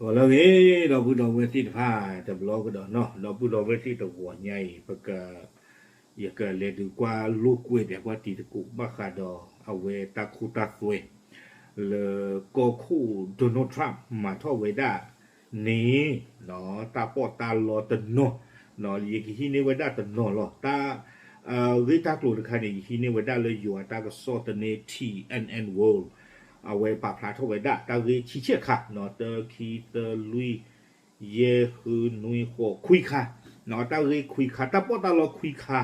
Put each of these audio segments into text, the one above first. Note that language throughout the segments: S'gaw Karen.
ဒီးလၢအဂ့ၤ ဒီပုၢ်ဒီဝဲၢ်သ့ၣ်တဖၣ် တဘျီကဒီးနီၤ ဒီပုၢ်ဒီဝဲၢ်သ့ၣ်တဂီၤညါအံၤ ပက ယကလဲၤဒုးကွၢ်လိာ်ကွဲးပှၤကွၢ်တံၤသကိး ဘၣ်ဃးဒီးအဝဲတၢ်ခိတၢ်သွဲ လၢကီၢ်ခိၣ် Donald Trump မၤထီၣ်ဝဲဒၣ်န့ၣ် တၢ်ပီးတၢ်လီတနီၤ ယကဟံးန့ၢ်ဝဲဒၣ်တနီၤလီၤ. တၢ်ဂ့ၢ်တၢ်ကျိၤတခါန့ၣ် ယဟံးန့ၢ်ဝဲဒၣ်လၢယွၤတၢ်ကစီၣ်သန့ T N N World အဝဲပာ်ဖျါထီၣ်ဝဲဒၣ် တၢ်ဂ့ၢ်ဆံဆဲၣ်ခါ တၢ ခံ သၢ လွံၢ် ယဲၢ် ဃု နွံ ဃိး ခွံခါ, တၢ်ဂ့ၢ်ခွံခါ တၢ်ပီးတၢ်လီခွံခါ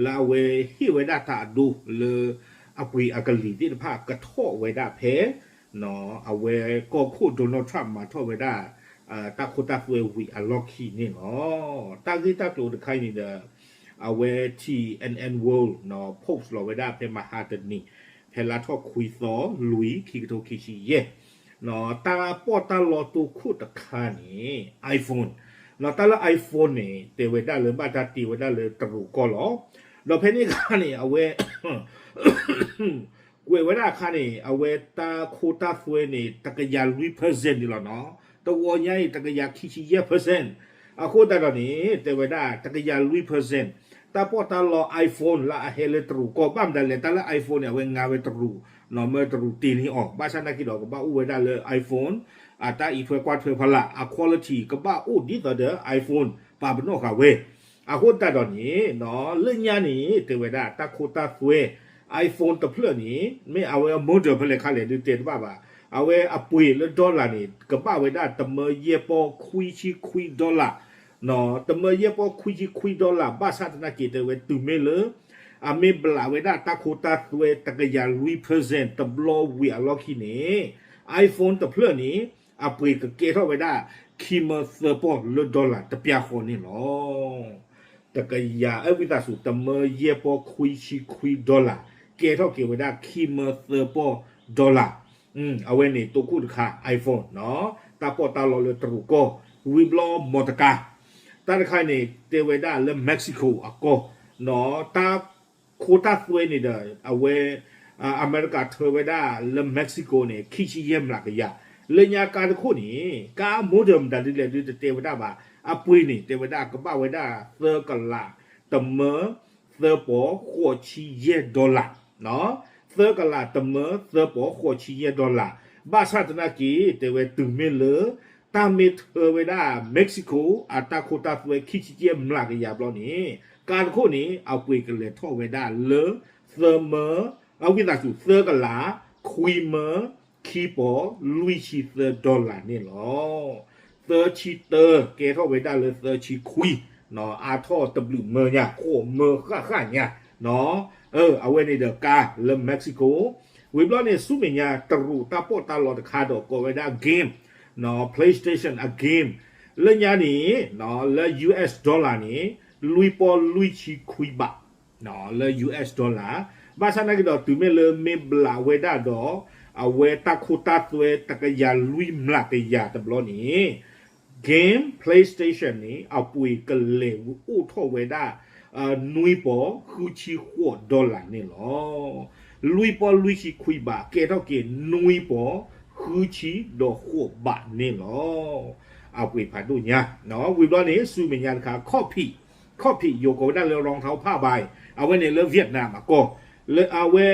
လၢအဝဲဟ့ၣ်ဝဲဒၣ်တၢ်အဒိလၢ အပှ့ၤအကလံၤသ့ၣ်တဖၣ်ကထီၣ်ဝဲဒၣ်ဖဲ အဝဲကီၢ်ခိၣ် Donald Trump မၤထီၣ်ဝဲဒၣ် တၢ်ခိတၢ်သွဲဝံၤအလီၢ်ခံန့ၣ်လီၤ. တၢ်ဂ့ၢ်တၢ်ကျိၤတခါအံၤန့ၣ်ဒီး အဝဲ T N N World post လီၤဝဲဒၣ်ဖဲမဟါတနံၤ ဖဲလါထီၣ်ခွံသီ လွံၢ် ခံကထိခံဆံယဲၢ် တၢ်ပီးတၢ်လီတိခိၣ်တခါန့ၣ် iPhone တၢ်လၢ iPhone န့ၣ် တဲဝဲဒၣ်လၢဘၣ်တၢ်တ့ဝဲဒၣ်လၢတရူးကီၢ်လီၤ. ဒီးဖဲန့ၣ်အခါန့ၣ် အဝဲ ကွဲးဝဲဒၣ်အခါန့ၣ် အဝဲတၢ်ခိတၢ်သွဲန့ၣ် တကယၤလွံၢ် percent န့ၣ်လီၤနီၤ. တဂီၤညါအံၤ တကယၤခံဆံယဲၢ် percent အဃိသတးဒီးန့ၣ် တဲဝဲဒၣ် တကယၤလွံၢ် percent တၢ်ပီးတၢ်လီ iPhone လၢအဟဲလၢတရူးကီၢ် ဘၣ်မတၤလဲၣ် တၢ်လၢ iPhone န့ၣ် အဝဲငါဝဲတရူး မၢတရူးတ့န့ၢ်အီၤ ဘၣ်ဆၣ်သနာ်က့ဒီး ကဘၣ်အိၣ်ဝဲဒၣ်လၢ iPhone အတၢ်အံးထွဲကွၢ်ထွဲဖီလာ် အ quality ကဘၣ်အိၣ်ဒ်သိးဒီး iPhone ပာ်ပနီၣ်ဃာ်ဝဲ အဃိသတးဒီးန့ၣ် လၢညါန့ၣ် တဲဝဲဒၣ် တၢ်ခိတၢ်သွဲ iPhone တဖျၢၣ်န့ၣ် မ့ၢ်အဝဲအ model ဖဲလဲၣ်ခါလဲၣ်ဒုးတဲတဘၣ်ဘၣ်. အဝဲအပှ့ၤလၢ dollar န့ၣ် ကဘၣ်ဝဲဒၣ်တမၢယဲၢ်ပီၢ်ခွံဆံခွံ dollar တမၢယဲၢ်ပီၢ်ခွံဆံခွံ dollar ဘၣ်ဆၣ်သနာ်က့ တဲဝဲတုၤမ့ၢ်လၢ အမ့ၢ်ဘျးဝဲဒၣ်တၢ်ခိတၢ်သွဲတကယၤလွံၢ် percent တဘျီဝံၤအလီၢ်ခံန့ၣ် iPhone တဖျၢၣ်န့ၣ် အပှ့ၤကကဲထီၣ်ဝဲဒၣ် ခံမၢသၢပီၢ်လၢ dollar တပျၢ်ဃီန့ၣ်လီၤ. တကယၤ အဝံသးစူၤ တမၢယဲၢ်ပီၢ်ခွံဆံခွံ dollar ကဲထီၣ်က့ၤဝဲဒၣ်ခံမၢသၢပီၢ် dollar အဝဲန့ၣ်တိခိၣ်တခါ iPhone တၢ်ပီးတၢ်လီလၢတရူးကီၢ် ဝံၤဘျီမီတကါ တၢ်တခါန့ၣ် တဲဝဲဒၣ်လၢ Mexico အကီၢ် တၢ်ခိတၢ်သွဲန့ၣ်ဒီး အဝဲ အမဲရကၤထၢဝဲဒၣ်လၢ Mexico န့ၣ် ခံဆံယဲၢ်မျးကယၤ လၢညါကါတခိၣ်န့ၣ် ကါ model မတၤဒ်လဲၣ်ဒုးတတဲဝဲဒၣ်ဘၣ် အပှ့ၤန့ၣ် တဲဝဲဒၣ်ကဘၣ်ဝဲဒၣ် သၢကလး တမၢ သၢပီၢ် ဃိးဆံယဲၢ် dollar သၢကလး တမၢ သၢပီၢ် ဃိးဆံယဲၢ် dollar ဘၣ်ဆၣ်သနာ်က့ တဲဝဲတုၤမ့ၢ်လၢ တၢ်မ့ၢ်ထၢဝဲဒၣ် Mexico အတၢ်ခိတၢ်သွဲခံဆံယဲၢ်မျးကယၤဘျီန့ၣ် ကါတခိၣ်န့ၣ် အပှ့ၤကလဲၤထီၣ်ဝဲဒၣ်လၢ သၢမၢ အဝံသးစူၤ သၢကလး ခွံမၢ ခံပီၢ် လွံၢ်ဆံသၢ dollar န့ၣ်လီၤ. သၢဆံတၢ ကဲထီၣ်ဝဲဒၣ်လၢသၢဆံခွံ အါထီၣ်တဘျုးမၢညါ ဃိးမၢဃၣ်ဃၣ်ညါ အဝဲန့ၣ်ဒီးကါလၢ Mexico ဝံၤဘျီန့ၣ် ဆူမဲာ်ညါ တရူးတၢ်ပီးတၢ်လီတခါဒီးကိးဝဲဒၣ် game PlayStation အ game လၢညါန့ၣ် လၢ US dollar န့ၣ် လွံၢ်ပီၢ်လွံၢ်ဆံခွံဘး လၢ US dollar ဘၣ်ဆၣ်သနာ်က့ဒီး တုၤမ့ၢ်လၢမ့ၢ်ဘျးဝဲဒၣ်ဒီး အဝဲတၢ်ခိတၢ်သွဲတကယၤလွံၢ်မျးကယၤတဘျီန့ၣ် game PlayStation န့ၣ် အပှ့ၤကလဲၤအိၣ်ထီၣ်ဝဲဒၣ် နွံပီၢ်ဃုဆံဃိး dollar န့ၣ်လီၤ. လွံၢ်ပီၢ်လွံၢ်ဆံခွံဘး ကဲထီၣ်က့ၤ နွံပီၢ်ဃုဆံဒီးဃိးဘးန့ၣ်လီၤ. အပှ့ၤဖးဒိၣ်ညါ ဝံၤဘျီန့ၣ် ဆူမဲာ်ညါတခါ ခီၣ်ဖံး ခီၣ်ဖံး ယိၤကိးဝဲဒၣ်လၢ รองเท้าผ้าใบ အဝဲန့ၣ်လၢ Vietnam အကီၢ် လၢအဝဲ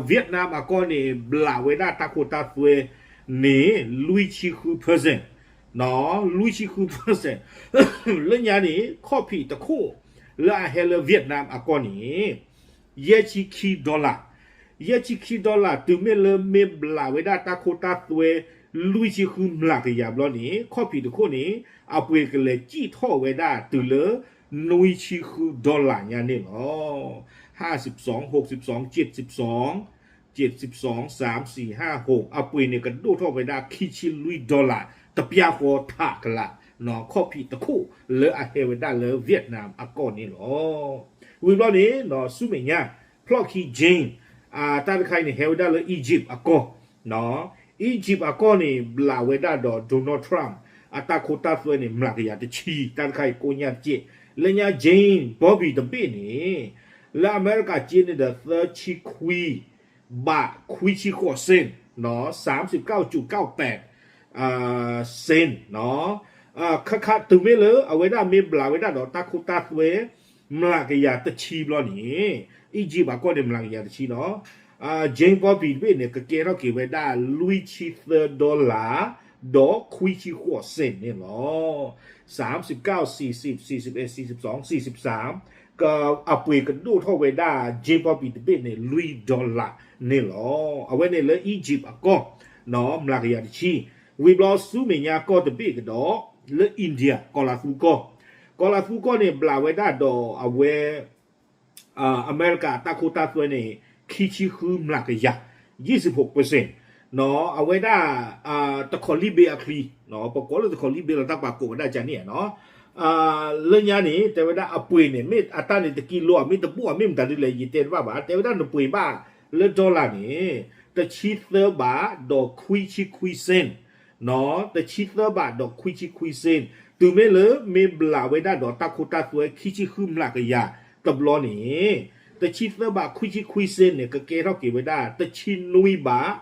Vietnam အကီၢ်န့ၣ် ဘျးဝဲဒၣ်တၢ်ခိတၢ်သွဲန့ၣ် လွံၢ်ဆံဃု percent လွံၢ်ဆံဃု percent လၢညါန့ၣ် ခီၣ်ဖံးတခိၣ် လၢအဟဲလၢ Vietnam အကီၢ်န့ၣ် ယဲၢ်ဆံခံ dollar ယဲၢ်ဆံခံ dollar တုၤမ့ၢ်လၢမ့ၢ်ဘျးဝဲဒၣ်တၢ်ခိတၢ်သွဲ လွံၢ်ဆံဃုမျးကယၤဘျီန့ၣ် ခီၣ်ဖံးတခိၣ်န့ၣ် အပှ့ၤကလဲၤစံၣ်ထီၣ်ဝဲဒၣ်တုၤလၢ နွံဆံဃု dollar ညါန့ၣ်လီၤ. ห้าสิบสอง หกสิบสอง เจ็ดสิบสอง เจ็ดสิบสอง สาม สี่ ห้า หก အပှ့ၤန့ၣ်ကဒိၣ်ထီၣ်ဝဲဒၣ်ခံဆံလွံၢ် dollar တပျၢ်ဃီထးကလး ခီၣ်ဖံးတခိၣ်လၢအဟဲဝဲဒၣ်လၢ Vietnam အကီၢ်န့ၣ်လီၤ. ဝံၤဘျီန့ၣ် ဆူမဲာ်ညါ ဖျီၣ်ခံ Jane တၢ်တခါအံၤန့ၣ် ဟဲဝဲဒၣ်လၢ Egypt အကီၢ် Egypt အကီၢ်န့ၣ် ဘျးဝဲဒၣ်ဒီး Donald Trump အတၢ်ခိတၢ်သွဲန့ၣ် မျးကယၤတဆံ တၢ်တခါအံၤကိးညါတကဲး လၢညါ Jane Bobby တဘ့ၣ်န့ၣ် လၢအမဲရကၤက့န့ၣ်ဒီး သၢဆံခွံ ဘး ခွံဆံဃိးစ့ၣ် စၢမ်စံး ကၠောက်စူး ကၠောက်ပဲး cent နီၤ, ခခတုၤမ့ၢ်လၢအဝဲဒၣ်မ့ၢ်ဘျးဝဲဒၣ်ဒီးတၢ်ခိတၢ်သွဲ မျးကယၤတဆံဘျီန့ၣ် Egypt အကီၢ်န့ၣ်မျးကယၤတဆံနီၤ, Jane Poppy တဘ့ၣ်န့ၣ် ကကဲထီၣ်က့ၤဝဲဒၣ်လွံၢ်ဆံသၢ dollar ဒီးခွံဆံဃိး cent န့ၣ်လီၤ. သၢဆံကၠိ သၢဆံ သၢဆံအ့ၣ် သၢဆံသွင် သၢဆံသၢ က အပှ့ၤကဒိၣ်ထီၣ်ဝဲဒၣ် Jane Poppy တဘ့ၣ်န့ၣ် လွံၢ် dollar န့ၣ်လီၤ. အဝဲန့ၣ်လၢ Egypt အကီၢ် မျးကယၤတဆံ, ဝံၤဘျီဆူမဲာ်ညါကီၢ်တဘ့ၣ်ကဒီး လၢ India ကီၤလၤသူကီၢ်, ကီၤလၤသူကီၢ်န့ၣ် ဘျးဝဲဒၣ်ဒီးအဝဲ အမဲရကၤအတၢ်ခိတၢ်သွဲန့ၣ် ခံဆံဃုမျးကယၤ, ယံၣ်စံးဖိး percent နီၤ, အဝဲဒၣ် တခီလံၣ်ဘ့အချံ, ပကိးလၢတခီလံၣ်ဘ့လီၤ တၢ်ပာ်ကိးဝဲဒၣ်ကန့ၣ်နီၤ, လၢညါန့ၣ် တဲဝဲဒၣ်အပှ့ၤန့ၣ် မ့ၢ်အတၢ်န့ၣ်တကံလိအမ့ၢ်တဘိၣ်အမ့ၢ်မတၤဒ်လဲၣ် ယတဲတဘၣ်ဘၣ်, တဲဝဲဒၣ်နပှ့ၤဘၣ်လၢ dollar န့ၣ် တဆံသၢဘးဒီးခွံဆံခွံ cent နီၤ, တဆံသၢဘးဒီးခွံဆံခွံ cent, တုၤမ့ၢ်လၢမ့ၢ်ဘျးဝဲဒၣ်ဒီးတၢ်ခိတၢ်သွဲခံဆံဃုမျးကယၤတဘျီန့ၣ် တဆံသၢဘးခွံဆံခွံ cent န့ၣ် ကကဲထီၣ်က့ၤဝဲဒၣ် တဆံနွံဘး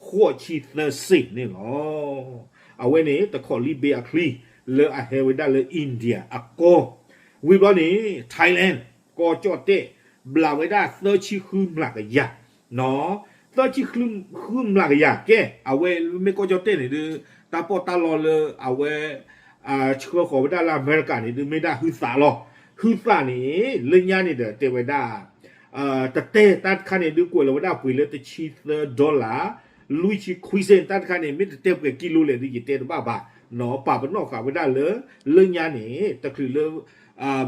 ဃိးဆံသၢ cent န့ၣ်လီၤ. အဝဲန့ၣ် တခီလံၣ်ဘ့အချံ လၢအဟဲဝဲဒၣ်လၢ India အကီၢ်, ဝံၤဘျီန့ၣ် Thailand ကီၢ်ကၠီၣ်တဲၣ် ဘျးဝဲဒၣ်သၢဆံဃုမျးကယၤ သၢဆံဃုမျးကယၤ ကဲ အဝဲမ့ၢ်ကီၢ်ကၠီၣ်တဲၣ်န့ၣ်ဒုး တၢ်ပီးတၢ်လီလၢအဝဲ ဆှၢဃီၤဝဲဒၣ်လၢအမဲရကၤန့ၣ်ဒုး မ့ၢ်ဒၣ်ဟုသးလီၤ. ဟုသးန့ၣ် လၢညါန့ၣ်ဒီးတဲဝဲဒၣ် တတဲတၢ်တခါန့ၣ်ဒုး ကွဲးလီၤဝဲဒၣ်ပှ့ၤလၢတဆံသၢ dollar လွံၢ်ဆံခွံ cent တၢ်တခါန့ၣ် မ့ၢ်တတဲပှဲၤကံလိလဲၣ်ဒုး ယတဲတဘၣ်ဘၣ်, ပာ်ပနီၣ်ဃာ်ဝဲဒၣ်လၢ လၢညါန့ၣ် တချုးလၢ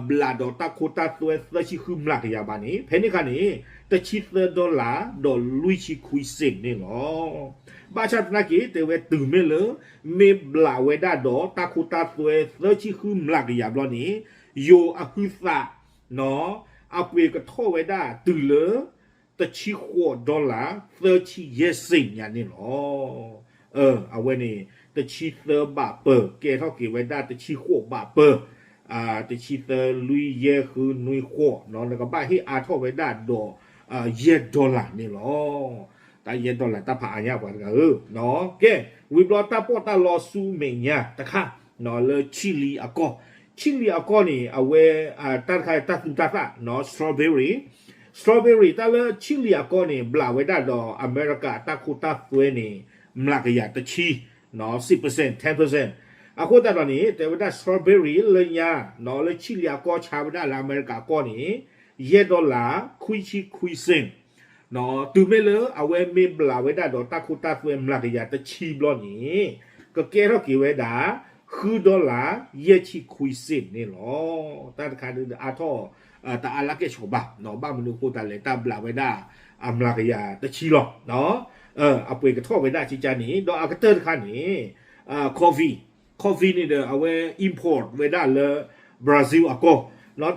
ဘျးဒီးတၢ်ခိတၢ်သွဲသၢဆံဃုမျးကယၤဘၣ်န့ၣ် ဖဲန့ၣ်အခါန့ၣ် တဆံသၢ dollar ဒီးလွံၢ်ဆံခွံ cent န့ၣ်လီၤ. ဘၣ်ဆၣ်သနာ်က့ တဲဝဲတုၤမ့ၢ်လၢ မ့ၢ်ဘျးဝဲဒၣ်ဒီးတၢ်ခိတၢ်သွဲသၢဆံဃုမျးကယၤဘျီန့ၣ် ယိၤအဟုသး အပှ့ၤကထီၣ်ဝဲဒၣ်တုၤလၢ တဆံဃိး dollar သၢဆံယဲၢ် cent ညါန့ၣ်လီၤ. အဝဲန့ၣ် တဆံသၢဘးပၢၤ ကဲထီၣ်က့ၤဝဲဒၣ်တဆံဃိးဘးပၢၤ, တဆံသၢ လွံၢ် ယဲၢ် ဃု နွံ ဃိး နကဘၣ်ဟ့ၣ်အါထီၣ်ဝဲဒၣ်ဒီး ယဲၢ် dollar န့ၣ်လီၤ. တၢ်ယဲၢ် dollar တၢ်ဖးအါညါပှၤတဂၤဧၢ, ကဲ ဝံၤဘျီတၢ်ပီးတၢ်လီဆူမဲာ်ညါတခါ လၢ Chile အကီၢ်, Chile အကီၢ်န့ၣ် အဝဲ တၢ်တခါတၢ်သူတၢ်သၣ် strawberry, strawberry တၢ်လၢChileအကီၢ်န့ၣ် ဘျးဝဲဒၣ်ဒီးအမဲရကၤတၢ်ခိတၢ်သွဲန့ၣ် မျးကယၤတဆံ six percent, ten percent အဃိသတးဒီးန့ၣ် တဲဝဲဒၣ် strawberry လၢညါ လၢ Chile အကီၢ်ဆါဝဲဒၣ်လၢအမဲရကၤအကီၢ်န့ၣ် ယဲၢ် dollar ခွံဆံခွံ cent တုၤမ့ၢ်လၢအဝဲမ့ၢ်ဘျးဝဲဒၣ်ဒီးတၢ်ခိတၢ်သွဲမျးကယၤတဆံဘျီန့ၣ် ကကဲထီၣ်က့ၤဝဲဒၣ် ဃု dollar ယဲၢ်ဆံခွံ cent န့ၣ်လီၤ. တၢ်တခါဒုးအါထီၣ် တအါလၢကဲၣ်ဆိးဘၣ်, ဘၣ်မနုၤအဃိသတးလဲၣ် တၢ်ဘျးဝဲဒၣ်အမျးကယၤတဆံလီၤ. အပှ့ၤကထီၣ်ဝဲဒၣ်ကကန့ၣ် ဒီးအကတၢၢ်တခါန့ၣ် coffee, coffee န့ၣ်ဒီးအဝဲ import ဝဲဒၣ်လၢ Brazil အကီၢ်,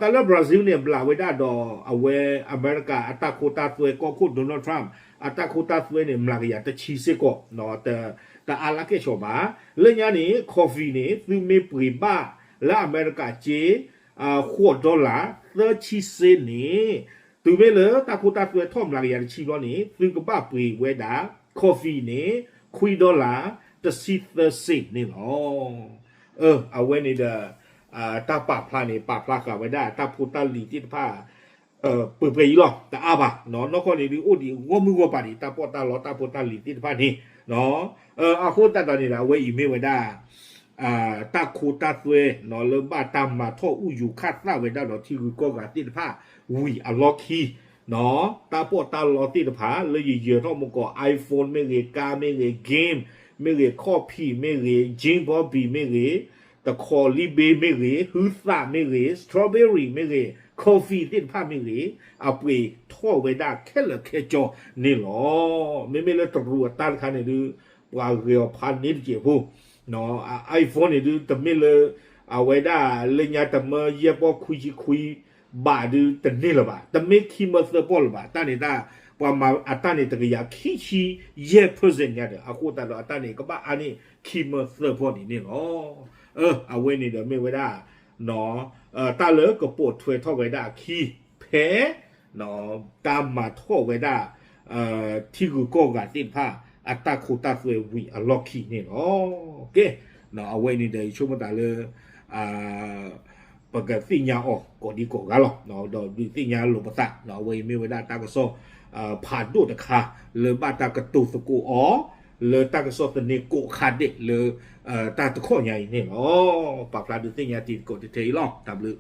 တၢ်လၢ Brazil န့ၣ် ဘျးဝဲဒၣ်ဒီးအဝဲအမဲရကၤအတၢ်ခိတၢ်သွဲ ကီၢ်ခိၣ် Donald Trump အတၢ်ခိတၢ်သွဲန့ၣ် မျးကယၤတဆံစ့ၢ်ကီး တအါလၢကဲၣ်ဆိးဘၣ်. လၢညါန့ၣ် coffee န့ၣ် သုမ့ၢ်ပှ့ၤဘၣ်လၢအမဲရကၤစ့ ဃိး dollar သၢဆံစ့န့ၣ် တုၤမ့ၢ်လၢတၢ်ခိတၢ်သွဲထီၣ်မျးကယၤတဆံဘျီန့ၣ် သုကဘၣ်ပှ့ၤဝဲဒၣ် coffee န့ၣ် ခွံ dollar တဆံသၢစ့န့ၣ်လီၤ. အဝဲန့ၣ်ဒီး တၢ်ပာ်ဖျါန့ၣ် ပာ်ဖျါဃာ်ဝဲဒၣ်တၢ်ဖိတၢ်လံၤသ့ၣ်တဖၣ် ပှဲၤပှဲၤအံၤလီၤ တအါဘၣ်. နီၢ်ကီၢ်န့ၣ်ဒုးအိၣ်ဒံးဂီၢ်မုၢ်ဂီၢ်ပၤဒံး တၢ်ပီးတၢ်လီတၢ်ဖိတၢ်လံၤသ့ၣ်တဖၣ်န့ၣ် အဃိသတးဒီးန့ၣ်ဒီး အဝဲအံၤမ့ၢ်ဝဲဒၣ် တၢ်ခိတၢ်သွဲ လၢဘၣ်တၢ်မၤထီၣ်အူယူၤခးသၣ်ဝဲဒၣ်ဒီးထံဂုၤကီၢ်ဂၤသ့ၣ်တဖၣ် ဝံၤအလီၢ်ခံ တၢ်ပီးတၢ်လီသ့ၣ်တဖၣ် လၢယယၢၤထီၣ်မကီး iPhone မ့ၢ်ဂ့ၤ, ကါမ့ၢ်ဂ့ၤ, game မ့ၢ်ဂ့ၤ, coffee မ့ၢ်ဂ့ၤ, Jane Poppy မ့ၢ်ဂ့ၤ, တခီလံၣ်ဘ့မ့ၢ်ဂ့ၤ, ဟုသၣ်မ့ၢ်ဂ့ၤ, strawberry မ့ၢ်ဂ့ၤ, coffee သ့ၣ်တဖၣ်မ့ၢ်ဂ့ၤ, အပှ့ၤထီၣ်ဝဲဒၣ်ခဲလၢာ်ခဲဆ့န့ၣ်လီၤ. မ့မ့ၢ်လၢတရူးအတၢ်တခါန့ၣ်ဒုး ပှၤဂဲၤအီၤဖးန့ၢ်တစဲးဖိ iPhone န့ၣ်ဒုး တမ့ၢ်လၢ အဝဲဒၣ်လၢညါတမၢယဲၢ်ပီၢ်ခွံဆံခွံဘးဒုးတန့ၢ်လၢၤဘၣ်, တမ့ၢ်ခံမၢသၢပီၢ်လၢၤဘၣ်, တၢ်န့ၣ်တၢ် ပှၤမၤအတၢ်န့ၣ်တကယၤခံဆံယဲၢ် percent ညါဒီး အဃိသတးဒီးအတၢ်န့ၣ် ကဘၣ်အါန့ၢ်ခံမၢသၢပီၢ်န့ၣ်န့ၣ်လီၤ. အဝဲန့ၣ်ဒီးမ့ၢ်ဝဲဒၣ် တၢ်လၢကပိာ်ထွဲထီၣ်ဝဲဒၣ်အခံ ဖဲ တၢ်မၤထီၣ်ဝဲဒၣ် ထံဂုၤကီၢ်ဂၤသ့ၣ်တဖၣ် အတၢ်ခိတၢ်သွဲဝံၤအလီၢ်ခံန့ၣ်လီၤ. ကဲ, အဝဲအံၤန့ၣ်ဒီး ယဆိကမိၣ်သးလၢ ပကသ့ၣ်ညါအီၤကိးဒံကိးဂၤလီၤ. ဒီးဒုးသ့ၣ်ညါလိာ်ပသး အဝဲအံၤမ့ၢ်ဝဲဒၣ်တၢ်ကစီၣ် ဖးဒိၣ်တခါ လၢဘၣ်တၢ်ကတိၤသကိးအီၤ လၢတၢ်ကစီၣ်သန့ကိးခါဒဲးလၢ တၢ်တခီညါအံၤန့ၣ်လီၤ. ပာ်ဖျါဒုးသ့ၣ်ညါတံၤသကိးတထဲအံၤလီၤ. တၢ်ဘျုး